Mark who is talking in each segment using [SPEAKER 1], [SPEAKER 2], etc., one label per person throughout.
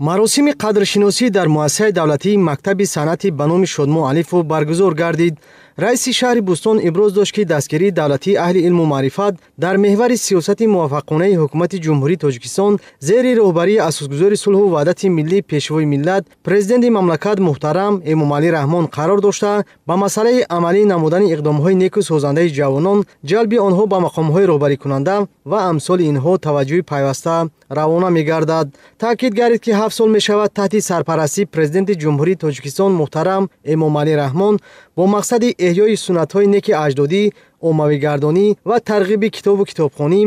[SPEAKER 1] Маросими қадршиносӣ дар муассисаи давлатии мактаби санъати ба номи Шодмон Алифов баргузор гардид. Раиси шаҳри Бӯстон иброз дошт, ки дастгирии давлатии аҳли илму маърифат дар меҳвари сиёсати муваффақонаи ҳукумати Ҷумҳурии Тоҷикистон зери роҳбарии асосгузори сулҳу ваҳдати миллӣ, Пешвои миллат, Президенти мамлакат муҳтарам Эмомалӣ Раҳмон қарор дошта, ба масъалаи амалӣ намудани иқдомҳои неку созандаи ҷавонон, ҷалби онҳо ба мақомҳои роҳбарикунанда ва амсоли инҳо таваҷҷӯҳи пайваста равона мегардад. Таъкид гардид, ки 7 сол мешавад таҳти сарпарастии Президенти Ҷумҳурии Тоҷикистон муҳтарам Эмомалӣ Раҳмон бо мақсади эҳёи суннатҳои неки аҷдодӣ, оммавигардонӣ ва тарғиби китобу китобхонӣ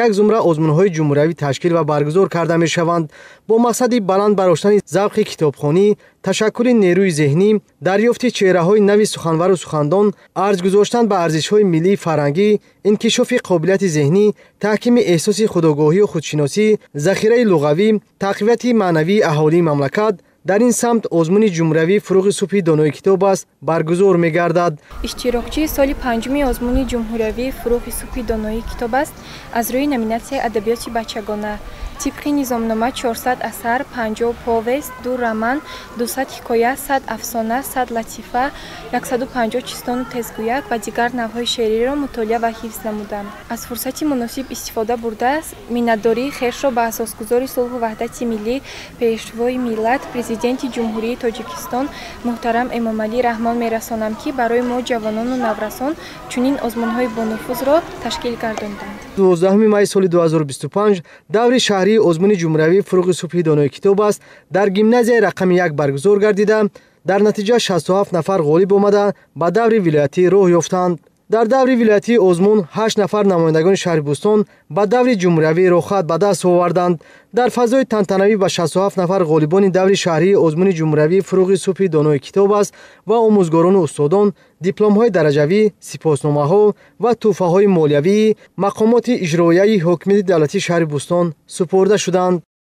[SPEAKER 1] як зумра озмунҳои ҷумҳуриявӣ ташкил ва баргузор карда мешаванд. Бо мақсади баланд бардоштани завқи китобхонӣ, ташаккули нерӯи зеҳнӣ, дарёфти чеҳраҳои нави суханвару сухандон, арҷ гузоштан ба арзишҳои миллии фарҳангӣ, инкишофи қобилияти зеҳнӣ, таҳкими эҳсоси худогоҳию худшиносӣ, захираи луғавӣ, тақвияти маънавии аҳолии мамлакат, дар ин самт озмуни ҷумҳуриявии «Фурӯғи субҳи донои китоб аст» баргузор мегардад.
[SPEAKER 2] Иштирокчии соли панҷуми озмуни ҷумҳуриявии «Фурӯғи субҳи донои китоб аст» аз рӯи номинатсияи адабиёти бачагона. Тибқи низомнома 400 асар, 50 повест, 2 роман, 200 ҳикоя, 100 афсона, 100 латифа, 150 чистону тезгӯяк ва дигар навъҳои шеъриро мутолиа ва ҳифз намудам. Аз фурсати муносиб истифода бурда, миннатдории хешро ба асосгузори сулҳу ваҳдати миллӣ, Пешвои миллат, Президенти Ҷумҳурии Тоҷикистон муҳтарам Эмомалӣ Раҳмон мерасонам, ки барои мо ҷавонону наврасон чунин озмунҳои бонуфузро ташкил гардонданд.
[SPEAKER 1] 12 майи соли 2025 даври шаҳрии озмуни ҷумҳуриявии «Фурӯғи субҳи донои китоб аст» дар гимназияи рақами 1 баргузор гардида, дар натиҷа 67 нафар ғолиб омада, ба даври вилоятӣ роҳ ёфтанд. Дар даври вилоятии озмун 8 нафар намояндагони шаҳри Бӯстон ба даври ҷумҳуриявӣ роҳхат ба даст оварданд. Дар фазои тантанавӣ ба 67 нафар ғолибони даври шаҳрии озмуни ҷумҳуриявии «Фурӯғи субҳи донои китоб аст» ва омӯзгорону устодон дипломҳои дараҷавӣ, сипосномаҳо ва тӯҳфаҳои молиявии мақомоти иҷроияи ҳокимияти давлатии шаҳри Бӯстон супурда шуданд.